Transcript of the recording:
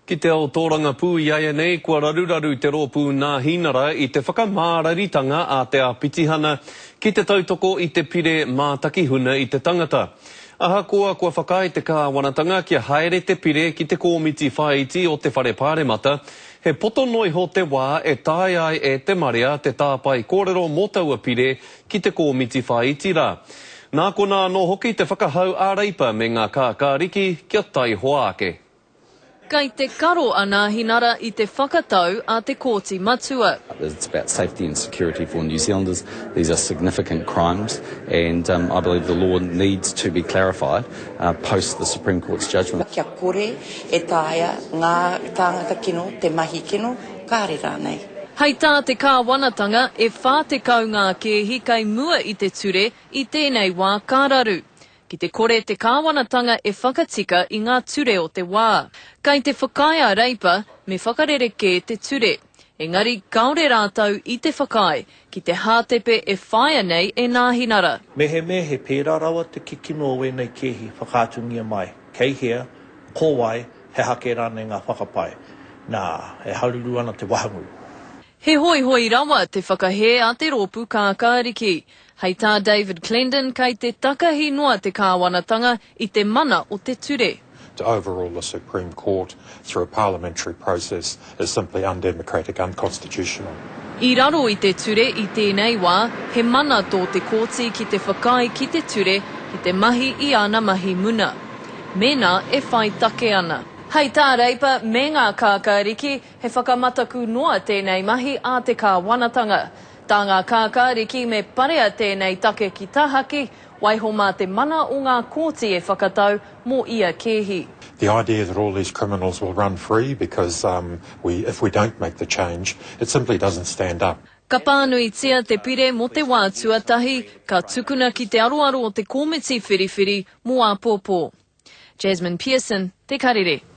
Ki te ao tōrangapū iaianei, kua raruraru te rōpū Nāhinara i te whakamāraritanga a te āpitihana ki te tautoko i te pire mātaki huna i te tangata. Ahakoa kua whakaae te kāwanatanga kia haere te pire ki te kōmiti whāiti o te Whare Pāremata, he poto noiho te wā e taea ai e te marea te tāpae kōrero mō taua pire ki te kōmiti whāiti rā. Nā konā anō hoki te whakahau a Reipa me ngā kākāriki kia taihoa ake. Kei te karo a Nāhinara i te whakatau a te Kōti Matua. It's about safety and security for New Zealanders. These are significant crimes and I believe the law needs to be clarified post the Supreme Court's judgment. Kia kore e taea ngā tāngata kino te mahi kino, kāre rānei. Hei tā te kāwanatanga, e 40 ngā kēhi kei mua i te ture i tēnei wā ka raru. Ki te kore te kāwanatanga e whakatika i ngā ture o te wā. Kei te whakaae a Reipa me whakarerekē te ture. Engari kāore rātou i te whakaae ki te hātepe e whāia nei e Nāhinara. Mehemea he pērā rawa te kikino o ēnei kēhi, whakaatungia mai, kei hea, ko wai, he aha kē rānei ngā whakapae. Nā, e haruru ana te wahangū. He hoihoi rawa te whakahē a te rōpū kākāriki. Hei tā David Clendon kei te takahi noa te kāwanatanga i te mana o te ture. To overrule the Supreme Court through a parliamentary process is simply undemocratic, unconstitutional. I raro i te ture i tēnei wā, he mana tō te kōti ki te whakaae ki te ture ki te mahi i ana mahi muna, mēnā e whai take ana. Hei tā Reipa me ngā kākāriki, he whakamataku noa tēnei mahi a te kāwanatanga. Tā ngā kākāriki me parea tēnei take ki tahaki, waiho mā te mana o ngā kōti e whakatau mō ia kēhi. The idea that all these criminals will run free because we if we don't make the change, it simply doesn't stand up. Ka pānuitia te pire mō te wā tuatahi, ka tukuna ki te aroaro o te komiti whiriwhiri mō āpōpō. Jasmine Pearson, Te Karere.